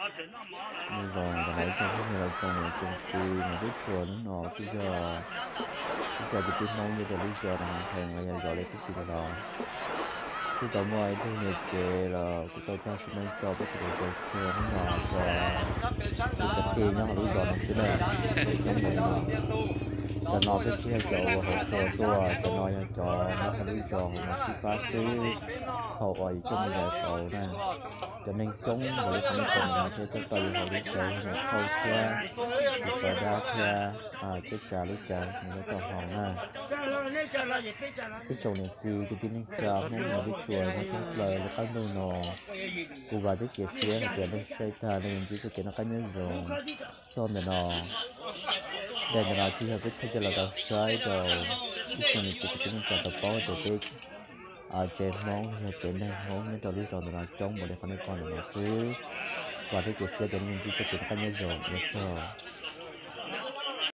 Nyob zoo ntawm no ib tsoom phooj ywg los tsoom niam tsoom txiv, nws twb tshua hnub no twb yog ib co kwv tij Hmoob nyob rau lub zos no heev los yog zos li peb tis los, twb tau muaj ib tug niam tsev los kuj tau tag sim neej tso peb sawv daws tshua hnub no rau cov kwv tij nyob hauv lub zos no xwb na. Coob mus li no, cov no peb tsis yog cov uas hauv paus tuaj, cov no yog cov nyob hauv lub zos hauv no sib pab xwb. Thaum uas yus coj mus zais tau na, cov neeg coob npaum li qhov nej pom ntawm no thiab coj tau yus hauv lub tsev yog mus thauj thiab tus tso dab thiab teb tsa lub cav mus rau tom haus na. Ib tsoom niam txiv kwv tij neej tsa Hmoob nyob twb tshua nyob thoob plaws lub qab ntuj no, kuv vam thiab cia siab hais tias nej saib tag nej yuav ntsib txoj kev noj qab nyob zoo. Txog ntawm no, daim ntawm no ces yog peb thaij coj los rau saib rau ib tsoom niam txiv kwv tij neej tsa tau paub tias peb tsev Hmoob yog tsev neeg Hmoob nyob rau lub zos ntawm no coob npaum li qhov nej pom ntawm no xwb. Vam thiab cia siab tias nej yuav ntsib txoj kev noj qab nyob zoo, ua tsaug.